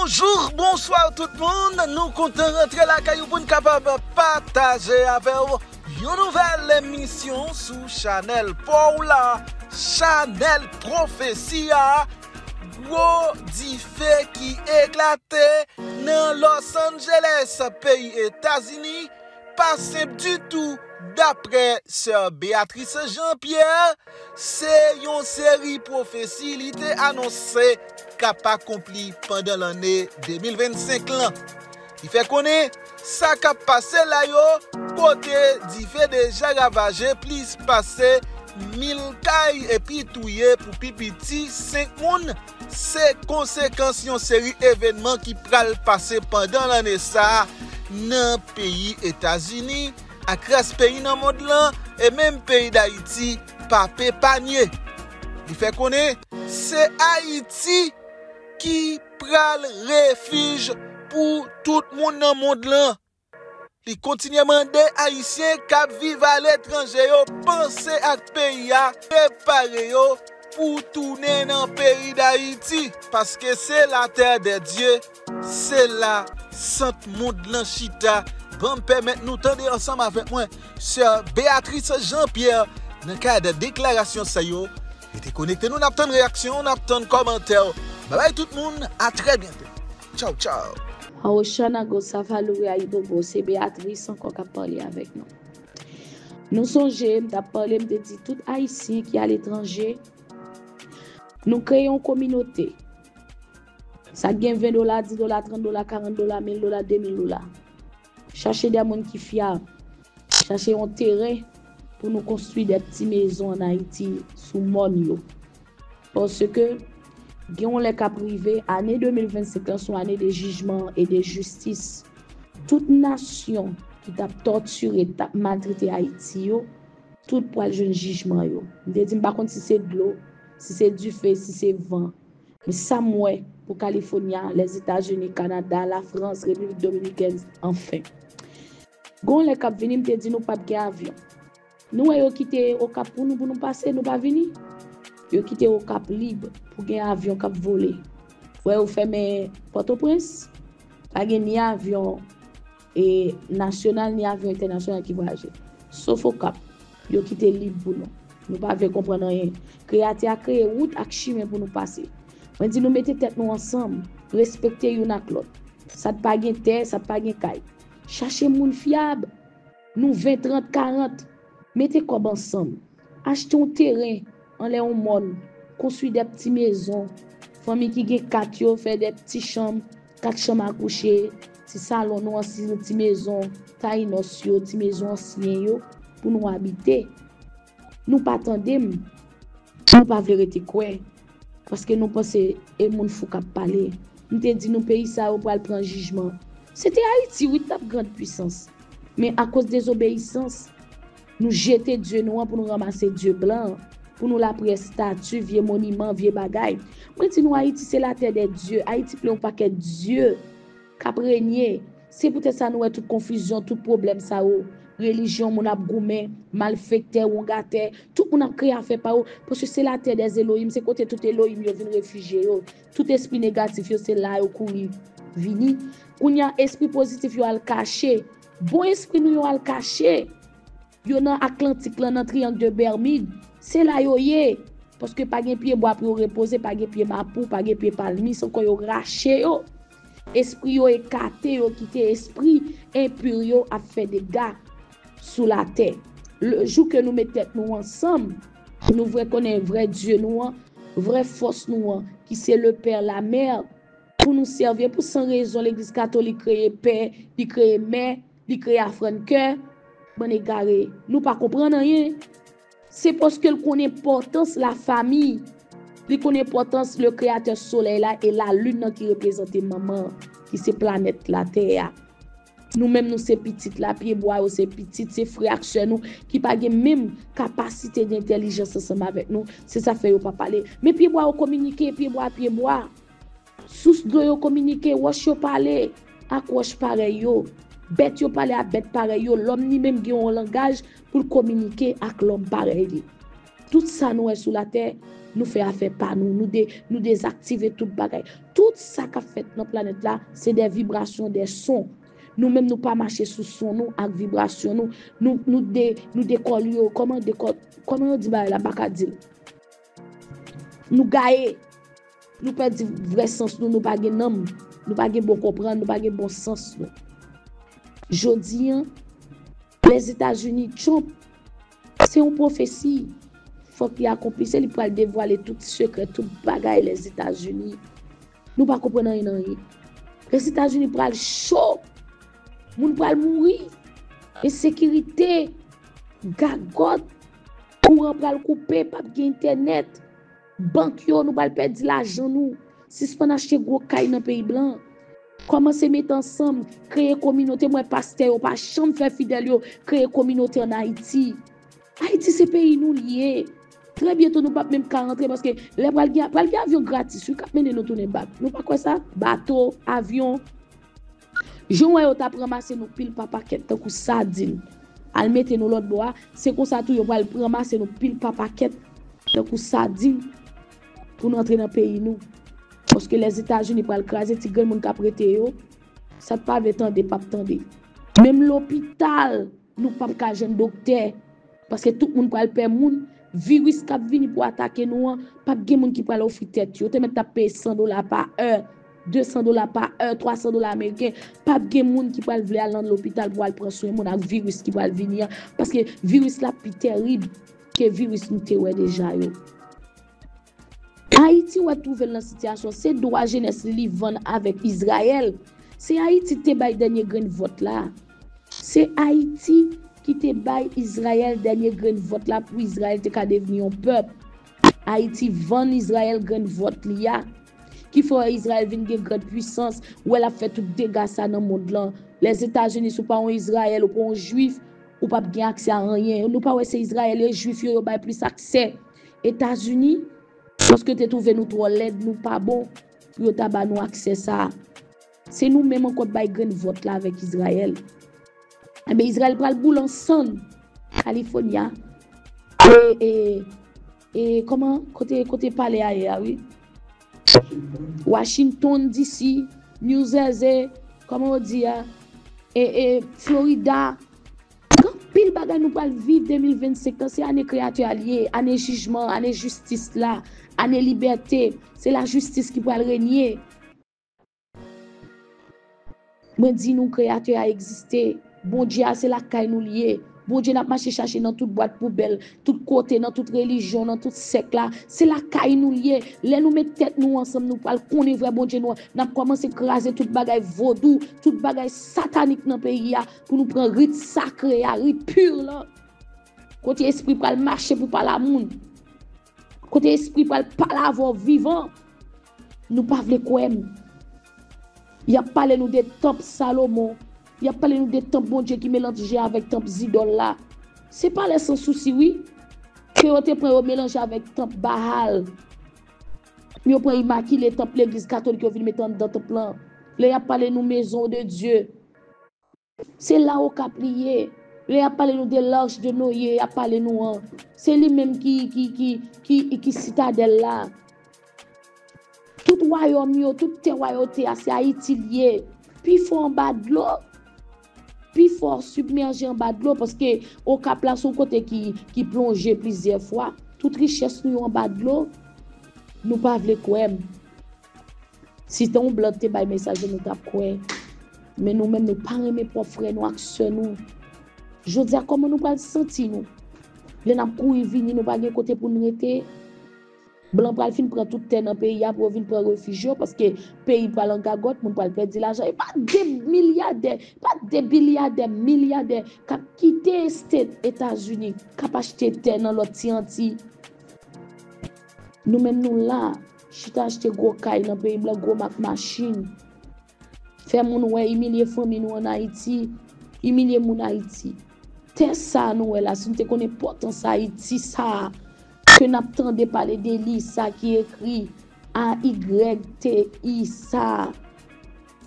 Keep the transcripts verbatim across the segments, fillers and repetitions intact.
Bonjou, bonswa tout moun. Nou kontan rantre lakay ou pou n kapab pataje avè w yon nouvèl emisyon sou chanèl pa w la, chanèl pwofesi a. Gwo dife ki eklate nan Los Angeles, peyi Etazini, pa senp ditou, daprè sè Béatrice Jean Pierre, se yon seri pwofesi li te anonse k ap akonpli pandan lane de mil vennsenk lan. Li fè konnen sa k ap pase la yo, kote dife deja ravaje plis pase mil kay epi touye pou pi piti senk moun, se konsekans yon seri evènman ki pral pase pandan lane sa a nan peyi Etazini ak rès peyi nan mond lan, e menm peyi Dayiti p ap epanye. Li fè konnen se Ayiti ki pral refij pou tout moun nan mond lan. Li kontinye mande Ayisyen k ap viv aletranje yo panse ak peyi a, prepare yo pou tounen nan peyi Dayiti, paske se la terre de Dieu, se la sant mond lan chita. Ban m pèmèt nou tande ansanm avèk mwen sè Béatrice Jean Pierre nan kad deklarasyon sa yo. Rete konekte nou, n ap tann reyaksyon w, n ap tann kòmantè w. Babay tout moun, a trè byento. Tchaw, tchaw. Awoshana Gosava Louria Ibobo, se Béatrice ankò k ap pale avèk nou. Nou sonje, m t ap pale, m te di tout Ayisyen ki aletranje, nou kreye yon kominote. Sa k gen ven dola, dis dola, trant dola, karant dola, mil dola, de mil dola. Chache de moun ki fyab. Chache yon teren pou nou konstwi de ti mezon ann Ayiti sou mòn yo. Paske gen yon lè k ap rive, ane de mil vennsenk lan se yon ane de jijman e de jistis. Tout nasyon ki t ap tòtire, t ap maltrete Ayiti yo, tout pral jwenn jijman yo. M te di m pa konn si se dlo, si se dife, si se van. Men sa m wè pou California, Lèzetazini, Kanada, Lafrans, Repiblik Dominikèn, anfen. Gon lè k ap vini, m te di nou p ap gen avyon. Nou wè yo kite Okap pou nou, pou nou pase, nou pa vini. Yo kite Okap lib pou gen avyon k ap vole. Wè yo fèmen Pòtoprens, pa gen ni avyon e nasyonal ni avyon entènasyonal ki vwayaje. Sof Okap, yo kite lib pou nou. Nou pa vle konprann anyen. Kreyatè a kreye wout ak chimen pou nou pase. Mwen di nou mete tèt nou ansanm, respekte youn ak lòt. Sa k pa gen tè, sa k pa gen kay. Chache moun fyab. Nou ven, trant, karant. Mete kòb ansanm. Achte yon teren anlè yon mòn. Konstwi de ti mezon. Fanmi ki gen kat yo fè de ti chanm, kat chanm a kouche, ti salon nou an, si nou ti mezon Tayinos yo, ti mezon ansyen yo pou nou abite. Nou pa tande m. Nou pa vle rete kwè. Paske nou panse e moun fou k ap pale. M te di nou peyi sa yo pral pran jijman. Se te Ayiti, wi, t ap grand pwisans. Men akoz dezobeyisans, nou jete Dye nou an pou nou ranmase Dye blan an, pou nou lapriyè estati, vye moniman, vye bagay. Mwen di nou Ayiti se la terre de Dieu. Ayiti plen yon pakèt dye k ap renye. Se poutèt sa nou wè tout konfizyon, tout pwoblèm sa yo. Relijyon, moun ap goumen, malfektè, wongatè, tout moun ap kreye afè pa yo, paske se la terre des Elohim, se kote tout Elohim yo vin refijye yo. Tout espri negatif yo, se la yo kouri vini. Kounye a, espri pozitif yo al kache. Bon espri nou yo al kache. Yo nan Atlantik lan, nan Triyang de Bèmid. Se la yo ye. Paske pa gen pye bwa pou yo repoze, pa gen pye mapou, pa gen pye palmis, ankò yo rache yo. Espri yo ekate, yo kite espri enpi yo ap fè dega sou latè. Le jou ke nou met tèt nou ansanm, nou vre konnen vrè Dye nou an, vrè fòs nou an, ki se le Père, la Mère, pou nou sèvi. E pou san rezon Legliz Katolik kreye pè, li kreye mè, li kreye afrannkè, bann egare. Nou pa konprann anyen. Se paske l konn enpòtans lafanmi. Li konn enpòtans le Kreyatè solèy la e lalin nan ki reprezante manman an, ki se planèt latè a. Nou menm nou se pitit la, pyebwa yo se pitit, se frè ak sè nou ki pa gen menm kapasite de entèlijans ansanm avèk nou. Se sa fè yo pa pale. Men pyebwa yo kominike, pyebwa a pyebwa. Sous dlo yo kominike, wòch yo pale ak wòch parèy yo. Bèt yo pale ak bèt parèy yo. Lòm li menm gen yon langaj pou l kominike ak lòm parèy li. Tout sa nou wè sou latè, nou fè afè pa nou. Nou, de, nou dezaktive tout bagay. Tout sa k ap fèt nan planèt la, se de vibrasyon, de son. Nou menm, nou pa mache sou son nou ak vibrasyon nou. Nou, nou, de, nou dekòl yo. Kòman dekòl, kòman yo di bagay la, m pa ka di l. Nou gaye. Nou pèdi vrè sans nou, nou pa gen nanm, nou pa gen bon konprann, nou pa gen bon sans nou. Jodi an, Lèzetazini, Trump, se yon pwofesi. Fòk li akonpli, se li pral devwale tout sekrè, tout bagay Lèzetazini. Nou pa konprann anyen nan anyen. Lèzetazini pral cho. Moun pral mouri. Ensekirite, gagòt, kouran pral koupe, p ap gen entènèt. Bank yo, nou pral pèdi lajan nou. Sispann achte gwo kay nan peyi blan. Kòmanse mete ansanm, kreye kominote. Mwen, pastè yo pa janm fè fidèl yo kreye kominote ann Ayiti. Ayiti se peyi nou li ye. Trè byento nou p ap menm ka rantre paske lè pral gen, pral gen avyon gratis wi k ap mennen nou tounen bak. Nou pa kwè sa? Bato, avyon. Jan w wè yo t ap ranmase nou pil pa pakèt tankou sadin, al mete nou lòt bò a, se konsa tou yo pral ranmase nou pil pa pakèt tankou sadin pou n antre nan peyi nou. Paske Lèzetazini pral kraze ti grenn moun k ap rete yo, sa k pa vle tande p ap tande. Menm lopital, nou p ap ka jwenn doktè. Paske tout moun pral pè moun. Viris k ap vini pou atake nou an, p ap gen moun ki pral ofri tèt yo. Yo te mèt t ap peye san dola pa è, de san dola pa è, twa san dola ameriken. P ap gen moun ki pral vle al nan lopital pou al pran swen moun ak viris ki pral vini an. Paske viris la pi tèrib ke viris nou te wè deja yo. Ayiti wè twouve l nan sitiyasyon, se dwa jenès li li vann avèk Izrayèl. Se Ayiti ki te bay dènye grenn vòt la. Se Ayiti ki te bay Izrayèl dènye grenn vòt la pou Izrayèl te ka devni yon pèp. Ayiti vann Izrayèl grenn vòt li a. Ki fè Izrayèl vin gen grann pwisans, wè l ap fè tout dega sa nan mond lan. Lèzetazini, si w pa yon Izrayèl, ou pa yon jwif, ou p ap gen aksè a anyen. Nou pa wè se Izrayèl yo, jwif yo, yo bay plis aksè. Etazini, paske yo te twouve nou twò lèd, nou pa bon, pou yo ta ba nou aksè sa a. Se nou menm ankò k bay grenn vòt la avèk Izrayèl. Enben, Izrayèl pral boule an sann. California. E, e, e, kòman, kote, kote palè a ye a, wi. Washington D C, New Jersey, kòman yo di a, e, e, Florida. Gen anpil bagay nou pral viv de mil vennsenk lan, se ane Kreyatè a l ye, ane jijman, ane jistis la, ane libète, se lajistis ki pral renye. Mwen di nou, Kreyatè a egziste. Bondye a, se lakay nou li ye. Bondye n ap mache chache nan tout bwat poubèl, tout kote, nan tout relijyon, nan tout sèk la. Se lakay nou li ye. Lè nou met tèt nou ansanm, nou pral konnen vrè Bondye nou an. N ap kòmanse kraze tout bagay vodou, tout bagay satanik nan peyi a, pou nou pran rit sakre a, rit pur lan. Kote espri pral mache pou pale a moun. Kote espri pral pale avè w vivan. Nou pa vle kwè m. Y ap pale nou de tanp Salomon. Y ap pale nou de tanp Bondye ki melanje avèk tanp zidòl la. Se palè Sans Souci, wi. Ke yo te pran yo melanje avèk tanp Baal. Yo pran imakile tanp legliz katolik yo vin mete anndan tanp lan. Lè y ap pale nou maison de Dieu. Se la Okap li ye. Lè y ap pale nou de L'arche de Noé, y ap pale nou an. Se li menm ki, ki, ki, ki, ki sitadèl la. Tout wayòm yo, tout tè wayote a, se Ayiti li ye. Pifò anba dlo. Pifò sibmèje anba dlo, paske Okap la se yon kote ki, ki plonje plizyè fwa. Tout richès nou yo anba dlo. Nou pa vle kwè m. Si te yon blan te bay mesaj la, nou t ap kwè. Men nou menm, nou pa renmen pwòp frè nou ak sè nou. Jodi a, kòman nou pral santi nou? Lè n ap kouri vini, nou pa gen kote pou n rete. Blan pral fin pran tout tè nan peyi a pou yo vin pran refij yo, paske peyi pral an gagòt, moun pral pèdi lajan. E pa de milyadè, pa de bilyadè, milyadè k ap kite State Etazini, k ap achte tè nan lòt ti Antiy. Nou menm nou la, chita achte gwo kay nan peyi blan, gwo mak machin. Fè moun wè, imilye fanmi nou ann Ayiti, imilye moun Ayiti. Tè sa a nou wè la, si n te konn enpòtans Ayiti sa a, ke n ap tande pale de li, sa ki ekri A Y T I sa a,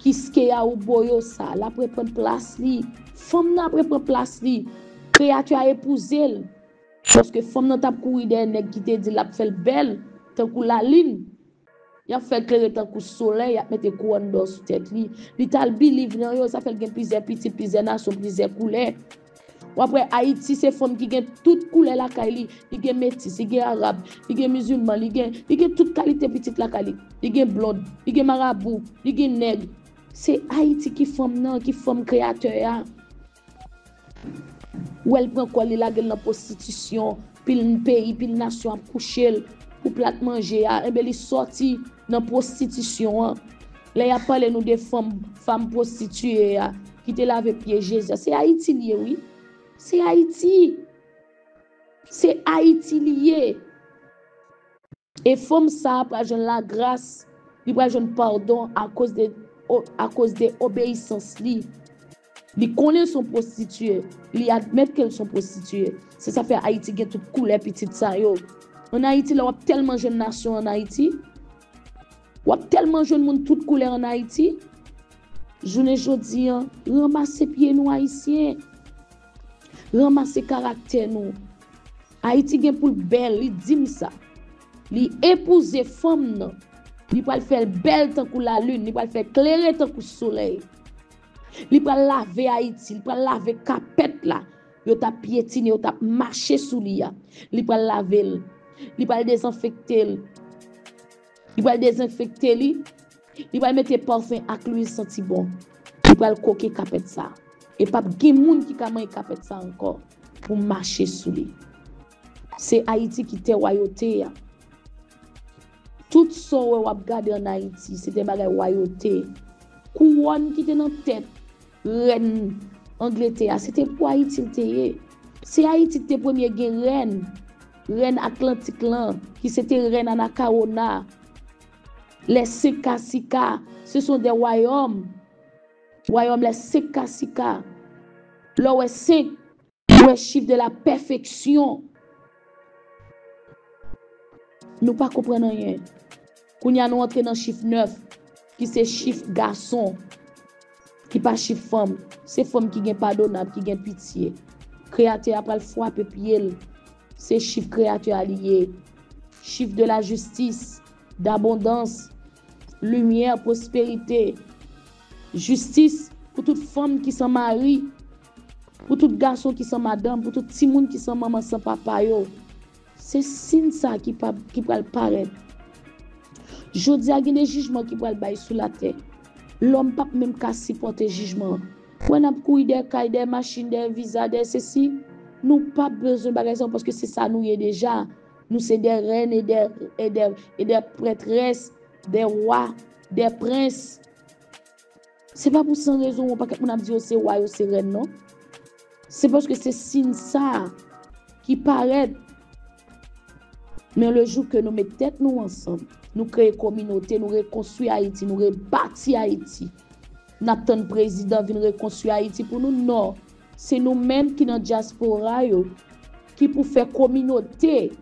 Kiskeya Uboyo sa a, l ap reprann plas li. Fanm nan ap reprann plas li. Kreyatè a epouze l. Paske fanm nan t ap kouri dèyè nèg ki te di l ap fè l bèl, tankou lalin. Y ap fè l klere tankou solèy, y ap mete kouwòn dò sou tèt li. Li t al biliv nan yo, sa fè l gen plizyè pitit, plizyè nasyon, plizyè koulè. W ap wè Ayiti se fanm ki gen tout koulè lakay li. Li gen metis, li gen arab, li gen mizilman, li gen, li gen tout kalite pitit lakay li. Li gen blond, li gen marabou, li gen nèg. Se Ayiti ki fanm nan, ki fanm kreyatè a. Ou wè l pran kò l, li lage l nan pwostitisyon, pil peyi, pil nasyon ap kouche l pou plat manje a, enben li sòti nan pwostitisyon an. Lè y ap pale nou de fanm, fanm pwostitiye a, ki te lave pye Jezi a, se Ayiti l ye, wi. Se Ayiti. Se Ayiti l ye. E fanm sa a pral jwenn lagras, li pral jwenn padon akoz de, o- akoz de obeyisans li. Li konnen l se yon pwostitiye, li admèt ke l se yon pwostitiye. Se sa fè Ayiti gen tout koulè pitit sa yo. Ann Ayiti la, w ap tèlman jwenn nasyon ann Ayiti. W ap tèlman jwenn moun tout koulè ann Ayiti. Jounen jodi a, ranmase pye nou Ayisyen. Ranmase karaktè nou. Ayiti gen pou l bèl, li di m sa. Li epouze fanm nan. Li pral fè l bèl tankou lalin, li pral fè l klere tankou solèy. Li pral lave Ayiti, li pral lave kapèt la. Yo t ap pyetine, yo t ap mache sou li a. Li pral lave l. Li pral dezenfekte l. Li pral dezenfekte li. Li pral mete pafen ak lwil santi bon. Li pral koke kapèt sa. E p ap gen moun ki ka manyen kapèt sa ankò pou mache sou li. Se Ayiti ki tè wayote a. Tout sa w wè w ap gade ann Ayiti, se te bagay wayote. Kouwòn ki te nan tèt rèn Angletè a, se te pou Ayiti l te ye. Se Ayiti ki te premye gen rèn, rèn Atlantik lan, ki se te rèn Anakawona. Les cinq Caciques, ce sont des royaumes. Royaume les cinq Caciques. Lè w wè senk, ou wè chif de la pèfeksyon. Nou pa konprann anyen. Kounye a nou antre nan chif nèf, ki se chif gason, ki pa chif fanm. Se fanm ki gen padonab, ki gen pitye. Kreyatè a pral frape pye l. Se chif Kreyatè a li ye. Chif de la jistis, dabondans, limyè, pwosperite. Jistis pou tout fanm ki san mari, pou tout gason ki san madanm, pou tout timoun ki san manman, san papa yo. Se siy sa ki pa, ki pral parèt. Jodi a gen de jijman ki pral bay sou latè. Lòm p ap menm ka sipòte jijman an. Wè n ap kouri dèyè kay, dèyè machin, dèyè viza, dèyè sesi. Nou p ap bezwen bagay sa yo paske se sa nou ye deja. Nou se dè rèn e dè, e dè, e dè prètrès, dè wa, dè prens. Se pa pou san rezon yon pakèt moun ap di yo se wa, yo se rèn, non. Se paske se siy sa a ki parèt. Men le jou ke nou met tèt nou ansanm, nou kreye kominote, nou rekonstwi Ayiti, nou rebati Ayiti. N ap tann prezidan vin rekonstwi Ayiti pou nou? Non. Se nou menm ki nan dyaspora yo ki pou fè kominote,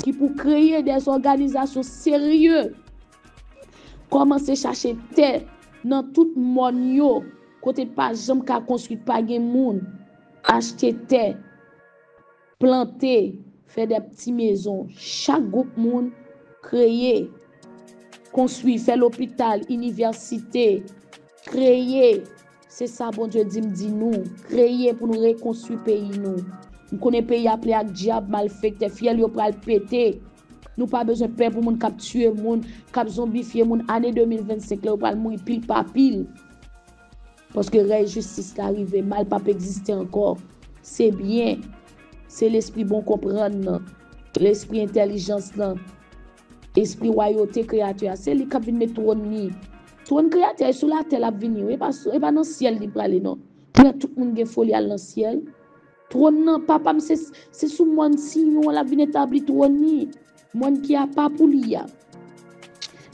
ki pou kreye de òganizasyon serye. Kòmanse chache tè nan tout mòn yo, kote pa janm ka konstwi, pa gen moun. Achte tè, plante, fè de ti mezon. Chak gwoup moun kreye, konstwi, fè lopital, inivèsite, kreye. Se sa Bondye di m di nou, kreye pou nou rekonstwi peyi nou. M konnen peyi a ple ak dyab, malfektè, fyèl yo pral pete. Nou pa bezwen pè pou moun k ap tiye moun, k ap zonbifye moun. Ane de mil vennsenk la, yo pral mouri pil pa pil. Paske rèy jistis la rive, mal p ap egziste ankò. Se byen, se lespri bon konprann nan, lespri entèlijans lan, espri wayote Kreyatè a. Se li k ap vin met twòn li. Twòn Kreyatè a e sou latè l ap vini, wi. E pa sou, e pa nan syèl li prale, non. Pou wè tout moun gen foli al nan syèl. Twòn nan, papa m, se, se sou mòn Siyon l ap vin etabli twòn li. Mòn ki apa pou li a.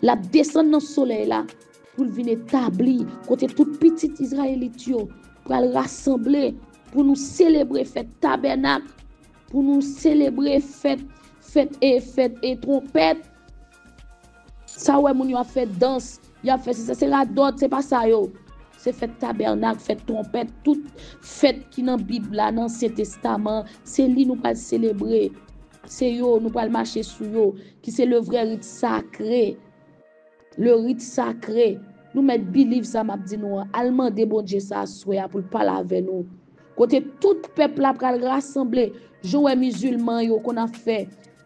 L ap desann nan solèy la pou l vin etabli kote tout pitit Izrayelit yo pral rasanble pou nou selebre fèt tabènak, pou nou selebre fèt, fèt e fèt e twonpèt. Sa w wè moun yo ap fè dans, y ap fè se sa, se radòt, se pa sa yo. se fèt tabènak, fèt twonpèt, tout fèt ki nan Bib la, nan Ansyen Testaman, se li nou pral selebre. Se yo, nou pral mache sou yo, ki se le vrè rit sakre. Le rit sakre. Nou mèt believe sa m ap di nou an. Al mande Bondye sa aswè a pou l pale avè nou. Kote tout pèp la pral rasanble, jan w wè mizilman yo konn ap fè,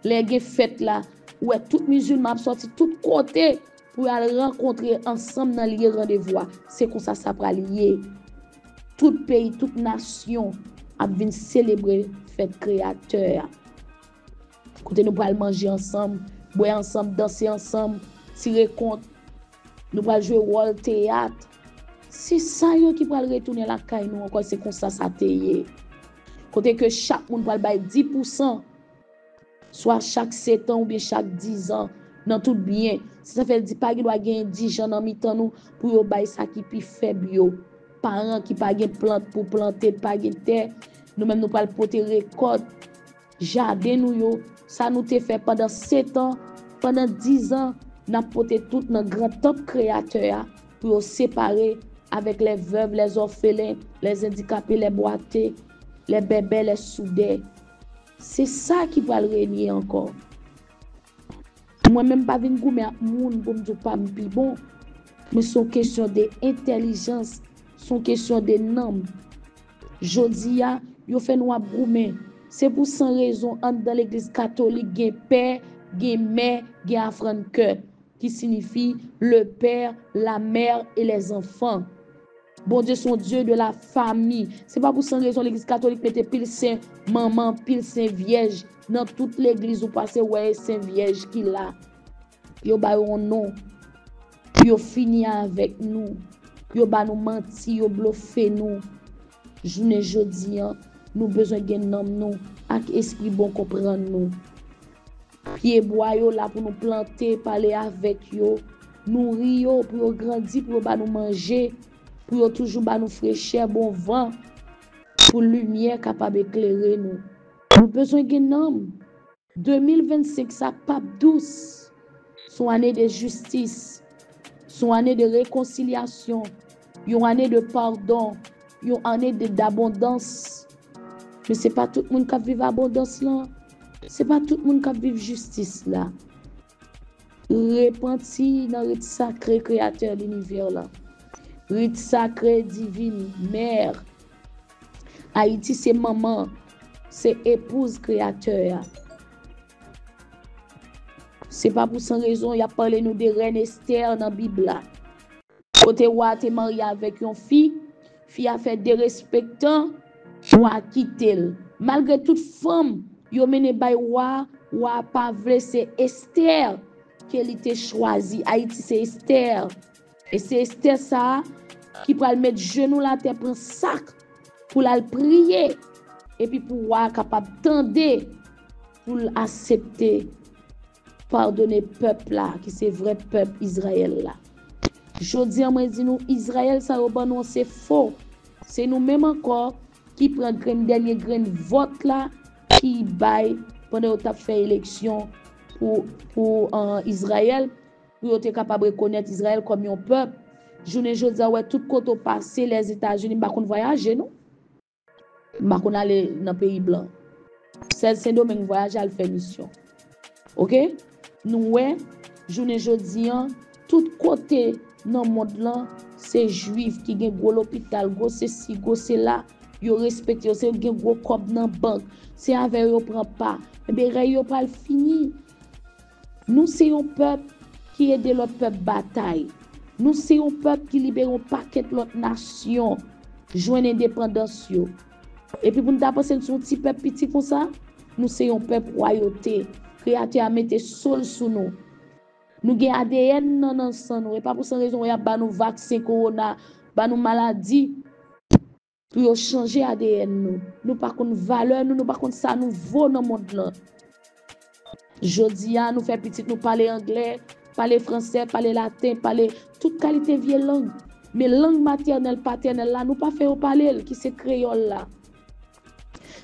lè gen fèt la, ou wè tout mizilman ap sòti tout kote pou y al rankontre ansanm nan lye randevou a. Se konsa sa pral ye. Tout peyi, tout nasyon ap vin selebre fèt Kreyatè a. Kote nou pral manje ansanm, bwè ansanm, danse ansanm, tire kont. Nou pral jwe wòl teyat. Se sa yo ki pral retounen lakay nou ankò, se konsa sa te ye. Kote ke chak moun pral bay dis pousan, swa chak sèt an oubyen chak diz an, nan tout byen. Se sa fè l di pa gen dwa gen endijan nan mitan nou pou yo bay sa ki pi fèb yo. Paran ki pa gen plant pou plante, pa gen tè, nou menm nou pral pote rekòt jaden nou yo, sa nou te fè pandan sèt an, pandan diz an, n ap pote tout nan gran tanp Kreyatè a pou yo separe avèk lè vèv, lè zòfelen, lè zandikape, lè bwate, lè bèbè, lè soudè. Se sa ki pral renye ankò. Mwen menm pa vin goumen ak moun pou m di w pa m pi bon. Men se yon kesyon de entèlijans, se yon kesyon de nanm. Jodi a, yo fè nou ap goumen. Se pou san rezon anndan legliz katolik gen pè, gen mè, gen afrann kè, ki sinifi le père, la mère et les enfants. Bondye se yon Dye de la fami. Se pa pou san rezon legliz katolik mete pil sen manman, pil sen vyèj. Nan tout legliz ou pase, ou wè e sen vyèj ki la. Yo ba yo yon non. Yo fini avèk nou. Yo ba nou manti, yo blofe nou. Jounen jodi an, nou bezwen gen nanm nou ak espri bon konprann nou. Pyebwa yo la pou nou plante, pale avèk yo, nouri yo pou yo grandi, pou yo ba nou manje, pou yo toujou ba nou frechè, bon van, pou limyè kapab eklere nou. Nou bezwen gen nanm. De mil vennsenk sa p ap dous. Se yon ane de jistis. Se yon ane de rekonsilyasyon. Yon ane de padon. Yon ane de, dabondans. Men se pa tout moun k ap viv abondans lan. Se pa tout moun k ap viv jistis la. Repanti nan rit sakre Kreyatè linivè la. Rit sakre divin mè. Ayiti se manman, se epouz Kreyatè a. Se pa pou san rezon y ap pale nou de rèn Estè nan Bib la. Kote wa a te marye avèk yon fi, fi a fè derespektan, wa a kite l. Malgre tout fanm yo mennen bay wa a, wa a pa vle, se Estè ke li te chwazi. Ayiti se Estè. E se Estè sa a ki pral met jenou l atè, pran sak pou l al priye. Epi pou wa a kapab tande, pou l aksepte padone pèp la, ki se vrè pèp Izrayèl la. Jodi a, mwen di nou, Izrayèl sa yo ban nou an se fo. Se nou menm ankò ki pran grenn, dènye grenn vòt la, ki bay pandan yo t ap fè eleksyon pou, pou an, Izrayèl, pou yo te kapab rekonèt Izrayèl kòm yon pèp. Jounen jodi a, w wè tout kote w pase, Lèzetazini, m pa konn vwayaje, non. M pa konn ale nan peyi blan. Sèl Sendomeng m vwayaje al fè misyon. Oke? Nou wè, jounen jodi an, tout kote nan mond lan, se jwif ki gen gwo lopital, gwo sesi, gwo sela, yo respekte yo, se yo ki gen gwo kòb nan bank, se avè yo yo pran pa. Ebyen, rèy yo pral fini. Nou se yon pèp ki ede lòt pèp batay. Nou se yon pèp ki libere yon pakèt lòt nasyon jwenn endepandans yo. Epi pou n ta panse n se yon ti pèp piti konsa, nou se yon pèp wayote. Kreyatè a mete so l sou nou. Nou gen A D N nan, nan san nou. E pa pou san rezon y ap ba nou vaksen kowona, ba nou maladi pou yo chanje A D N nou. Nou pa konn valè nou, nou pa konn sa nou vo nan mond lan. Jodi a, nou fè pitit nou pale anglè, pale fransè, pale laten, pale tout kalite vye lang. Men lang matènèl, patènèl la, nou pa fè yo pale l, ki se kreyòl la.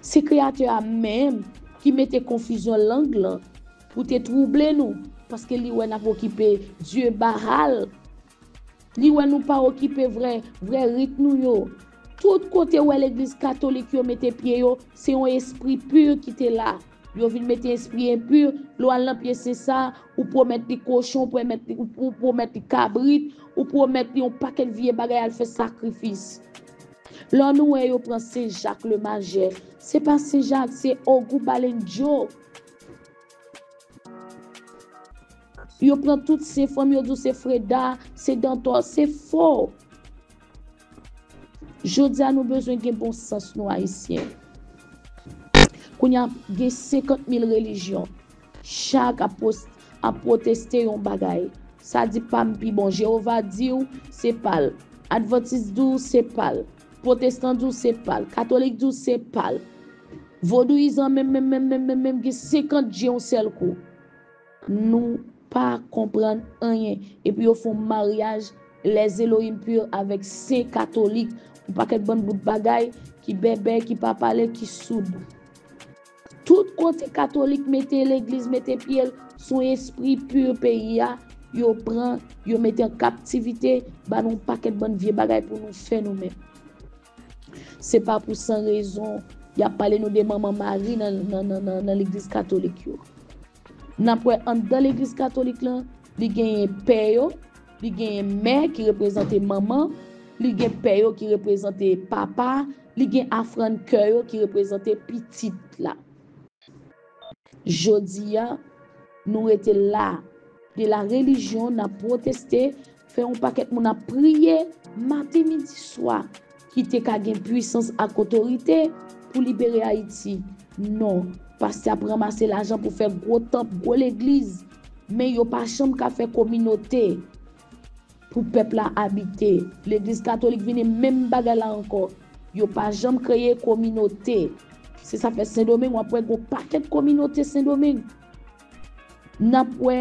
Se Kreyatè a menm ki mete konfizyon lang lan pou te twouble nou, paske li wè n ap okipe dye Baal. Li wè nou pa okipe vrè, vrè rit nou yo. Tout kote ou wè legliz katolik yo mete pye yo, se yon espri pi ki te la. Yo vin mete espri enpi, lè w al nan pye sen sa, ou pwomèt li kochon, ou pwomèt li, ou, ou pwomèt li kabrit, ou pwomèt li yon pakèt vye bagay al fè sakrifis. Lè nou wè yo pran Sen Jak le Majè, se pa Sen Jak, se Ogou Balendjo. Yo pran tout sen fanm, yo di w se Freda, se Dantò, se fo. Jodi a nou bezwen gen bon sans nou Ayisyen. Kounye a gen senkant mil relijyon. Chak ap pos-, ap pwoteste yon bagay. Sa di pa m pi bon. Jewova di w se pa l. Advantis di w se pa l. Pwotestan di w se pa l. Katolik di w se pa l. Vodouyizan menm, menm, menm, menm, menm, menm gen senkant dye yon sèl kou. Nou pa konprann anyen. Epi yo fè yon maryaj les Elohim pur avèk sen katolik. Yon pakèt bann bout bagay ki bèbè, ki pa pale, ki soud. Tout kote katolik mete legliz, mete pye l, se yon espri pi peyi a, yo pran, yo mete an kaptivite, ba nou yon pakèt bann vye bagay pou nou fè nou menm. Se pa pou san rezon, y ap pale nou de Manman Mari nan, nan, nan, nan, nan legliz katolik yo. N ap wè anndan legliz katolik lan, li genyen pè yo, li genyen mè ki reprezante manman, li gen pè yo ki reprezante papa, li gen afrann kè yo ki reprezante pitit la. Jodi a, nou rete la. De la relijyon, n ap pwoteste, fè yon pakèt moun ap priye, maten, midi, swa, ki te ka gen pwisans ak otorite pou libere Ayiti. Non, pastè ap ranmase lajan pou fè gwo tanp, gwo legliz, men yo pa janm ka fè kominote pou pèp la abite. Legliz katolik vini menm bagay la ankò. Yo pa janm kreye kominote. Se sa fè Sendomeng, w ap wè gwo pakèt kominote Sendomeng. N ap wè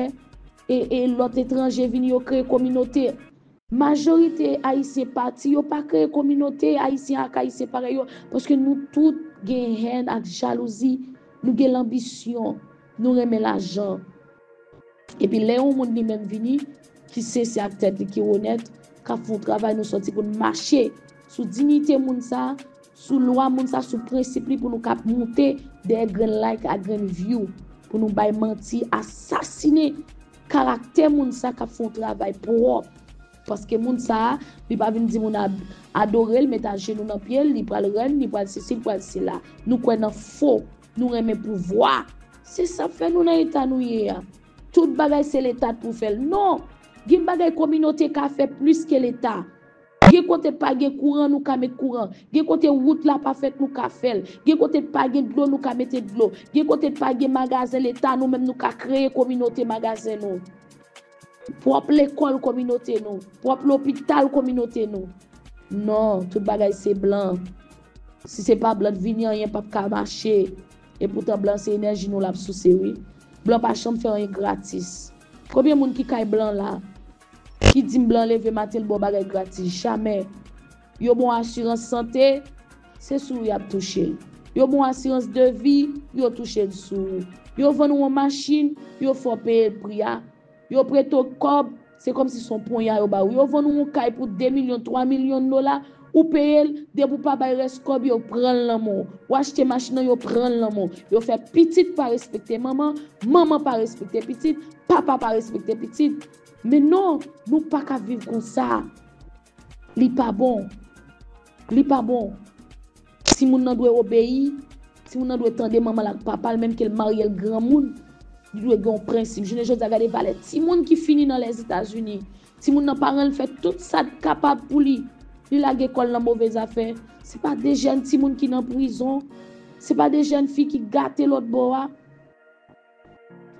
e, e lòt etranje vini, yo kreye kominote. Majorite Ayisyen pati, yo pa kreye kominote Ayisyen ak Ayisyen parèy yo, paske nou tout gen hèn ak jalouzi, nou gen lanbisyon, nou renmen lajan. Epi lè yon moun li menm vini, ki sensè ak tèt li, ki onèt, k ap fè yon travay, nou sòti pou n mache sou diyite moun sa, sou lwa moun sa, sou prensip li, pou nou ka ap moute dèyè grenn like ak grenn view, pou nou bay manti, asasine karaktè moun sa k ap fè yon travay pwòp. Paske moun sa a, li pa vin di moun a, adore l, met ajenou nan pye l, li pral rèn, li pral sesi, li pral sela. Nou kwè nan fo, nou renmen pouvwa. Se sa k fè nou nan eta nou ye a. Tout bagay se Leta k pou fè l. Non! Gen bagay kominote ka fè plis ke Leta. Gen kote pa gen kouran, nou ka met kouran. Gen kote wout la pa fèt, nou ka fè l. Gen kote pa gen dlo, nou ka mete dlo. Gen kote pa gen magazen Leta, nou menm nou ka kreye kominote magazen nou. Pwòp lekòl kominote nou. Pwòp lopital kominote nou. Non, tout bagay se blan. Si se pa blan k vini, anyen p ap ka mache. Epoutan blan se enèji nou l ap souse, wi. Blan pa janm fè anyen gratis. Konbyen moun ki kay blan la? Ki di m blan leve maten l ba w bagay gratis? Jamè. Yo ba w asirans sante, se sou ou y ap touche l. Yo ba w asirans de vi, yo touche l sou ou. Yo vann ou yon machin, yo fè w peye pri a. Yo prete w kòb, se kòmsi se yon ponya yo ba ou. Yo vann ou yon kay pou de milyon, twa milyon dola, ou peye l, depi w pa bay rès kòb, yo pran l nan men w. Ou achte machin nan, yo pran l nan men w. Yo fè pitit pa respekte manman, manman pa respekte pitit, papa pa respekte pitit. Men non, nou pa ka viv konsa. Li pa bon. Li pa bon. Timoun nan dwe obeyi. Timoun nan dwe tande manman l ak papa l, menm ke l marye l granmoun. Li dwe gen yon prensip. Jounen jodi a, gade valè timoun ki fini nan Lèzetazini. Timoun nan, paran l fè tout sa l kapab pou li. Li lage kò l nan move zafè. Se pa de jèn timoun ki nan prizon. Se pa de jèn fi ki gate lòt bò a.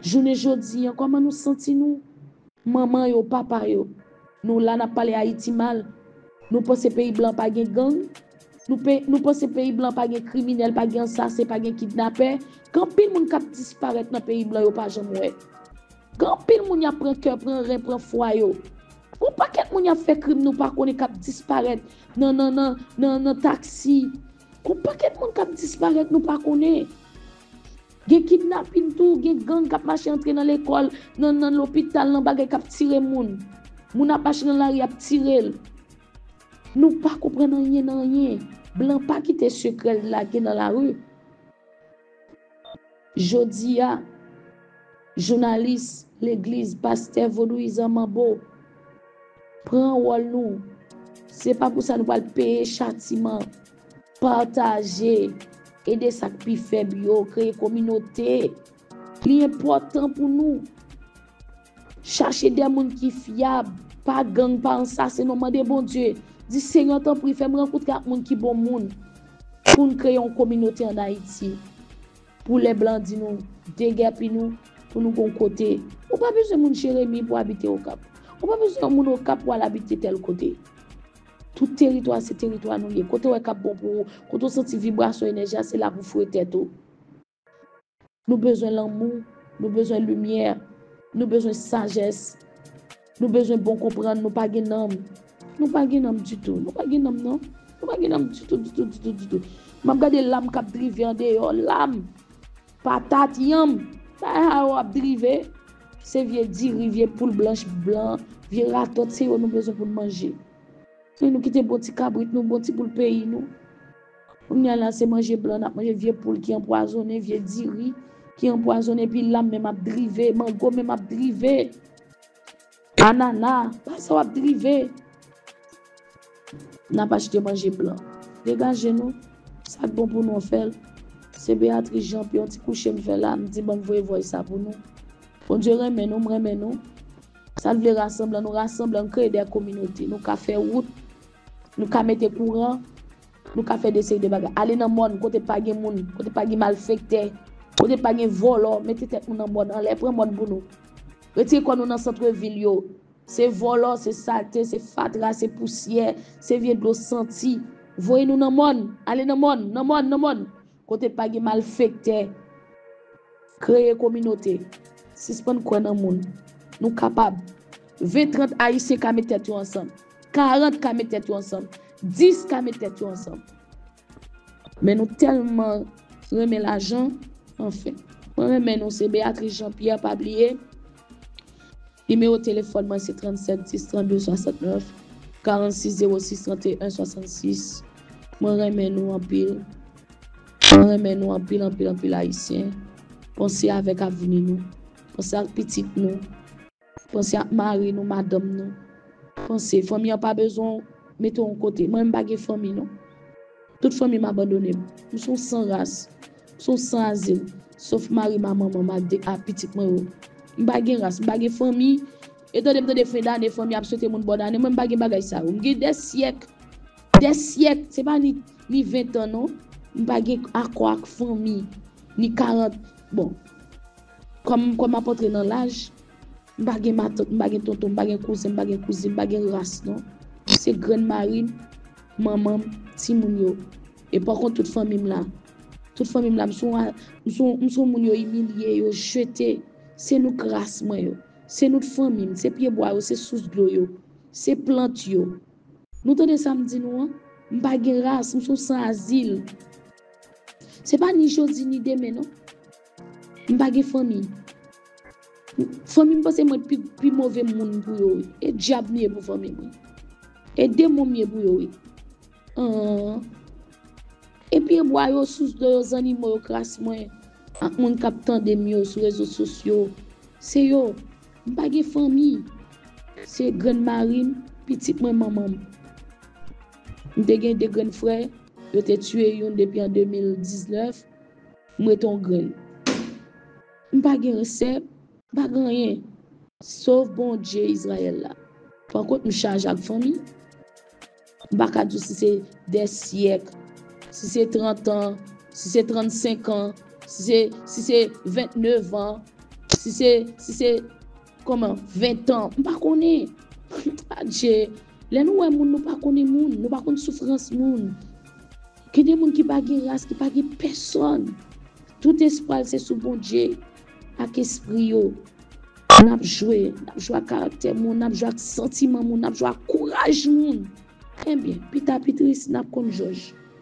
Jounen jodi a, kòman nou santi nou? Manman yo, papa yo, nou la n ap pale Ayiti mal. Nou panse peyi blan pa gen gang? Nou pe-, nou panse peyi blan pa gen kriminèl, pa gen ansasen, pa gen kidnapè? Gen anpil moun k ap disparèt nan peyi blan yo pa janm wè. Gen anpil moun y ap pran kè, pran ren, pran fwa yo. Gon pakèt moun y ap fè krim nou pa konnen k ap disparèt nan, nan, nan, nan, nan taksi. Gon pakèt moun k ap disparèt nou pa konnen. Gen kidnapin tou, gen gang k ap mache antre nan lekòl, nan, nan lopital, nan bagay k ap tire moun. Moun ap mache nan lari, ap tire l. Nou pa konprann anyen nan anyen. Blan pa kite sekrè l lage nan lari. Jodi a, jounalis, legliz, pastè, vodouyizan, manbo, pran wòl nou. Se pa pou sa nou pral peye chatiman. Pataje, ede sa k pi fèb yo, kreye kominote. Li enpòtan pou nou chache de moun ki fyab, pa gang, pa ansasen, non, mande Bondye. Di, Senyè, tanpri, fè m rankontre ak moun ki bon moun pou n kreye yon kominote ann Ayiti. Pou lè blan di nou degèpi nou, pou nou gon kote. Ou pa bezwen moun Jeremi pou abite Okap. Ou pa bezwen yon moun Okap pou al abite tèl kote. Tout teritwa se teritwa nou ye. Kote w wè k ap bon pou ou, kote w santi vibrasyon enèji a, se la pou foure tèt ou. Nou bezwen lanmou, nou bezwen limyè, nou bezwen sajès, nou bezwen bon konprann, nou pa gen nanm. Nou pa gen nanm ditou, nou pa gen nanm non. Nou pa gen nanm ditou, ditou, ditou, ditou. M ap gade lam k ap drive andeyò, lam, patat, yanm, bagay sa yo ap drive. Se vye diri, vye poul blanch, blan, vye ratòt, se yo nou bezwen pou n manje. Men nou kite bon ti kabrit nou, bon ti poul peyi nou. Kounye a la, se manje blan n ap manje, vye poul ki anpwazonnen, vye diri ki anpwazonnen, epi lam menm ap drive, mango menm ap drive. Anana, bagay sa yo ap drive. N ap achte manje blan. Degaje nou. Sa k bon pou nou, fè l. Se Beatrice Jean Pierre, yon ti kouche m fè la, m di ban m voye voice sa pou nou. Bondye renmen nou, m renmen nou. Sa l vle rasanble, nou rasanble, nou kreye de kominote. Nou ka fè wout, nou ka mete kouran, nou ka fè de seri de bagay. Ale nan mòn, kote pa gen moun, kote pa gen malfektè, kote pa gen vòlò, mete tèt nou nan mòn, anlè, pran mòn pou nou. Retire kò nou nan santrevil yo. Se vòlò, se salte, se fatra, se pousyè, se vye dlo santi. Voye nou nan mòn, ale nan mòn, nan mòn, nan mòn. Kote pa gen malfektè. Kreye kominote. Sispann kwè nan moun. Nou kapab. Ven, trant Ayisyen ka met tèt yo ansanm. Karant ka met tèt yo ansanm. Dis ka met tèt yo ansanm. Men nou tèlman renmen lajan, anfen. Mwen renmen nou, se Beatrice Jean Pierre, pa bliye. Nimewo telefòn mwen se trannsèt dis trannde swasantnèf, karannsis zewo sis tranteyen swasannsis. Mwen renmen nou anpil. Mwen renmen nou anpil, anpil, anpil Ayisyen. Panse avèk avni nou. Panse ak pitit nou. Panse ak mari nou, madanm nou. Panse, fanmi an pa bezwen w mete w yon kote. Mwen menm m pa gen fanmi non. Tout fanmi m abandone m. M se yon san ras. M se yon san azil. Sof mari m ak manman m ak de, ak pitit mwen yo. M pa gen ras, m pa gen fanmi. E tande m tande fen dane, fanmi ap swete moun bòn ane. Mwen m pa gen bagay sa yo. M gen de syèk. De syèk. Se pa ni, ni ven tan non. M pa gen akò ak fanmi. Ni karant. Bon. Kòm, kòm m ap antre nan laj, m pa gen matant, m pa gen tonton, m pa gen kouzen, m pa gen kouzin, m pa gen ras non. Se grann mari m, manman m, timoun yo. E pa kont tout fanmi m la. Tout fanmi m la, m se yon, m se yon, m se yon moun yo imilye, yo jete. Se nou k ras mwen yo. Se nou k fanmi m, se pyebwa yo, se sous dlo yo, se plant yo. Nou tande sa m di nou an? M pa gen ras, m se yon san azil. Se pa ni jodi ni demen non. M pa gen fanmi. Fanmi m panse mwen pi, pi move moun pou yo wi. E dyab m ye pou fanmi m wi. E demon m ye pou yo wi. An. E pyebwa yo, sous dlo yo, zannimo yo k ras mwen. Ak moun k ap tande m yo sou rezo sosyo. Se yo. M pa gen fanmi. Se grann mari m, pitit mwen, manman m. M te gen de grann frè, yo te tiye youn depi an de mil diznèf. M rete yon grenn. M pa gen sè, m pa gen anyen. Sof Bondye Izrayèl la. Pakont, m chaje ak fanmi. M pa ka di w si se de syèk, si se trant an, si se trannsenk an, si se, si se vennnev an, si se, si se, kòman, ven an. M pa konnen. Adje, lè nou wè moun, nou pa konnen moun, nou pa konn soufrans moun. Gen de moun ki pa gen ras, ki pa gen pèsòn. Tout espwa l se sou Bondye ak espri yo. N ap jwe, n ap jwe ak karaktè moun, n ap jwe ak santiman moun, n ap jwe ak kouraj moun. Ebyen, pita pi tris, n ap konn jòj.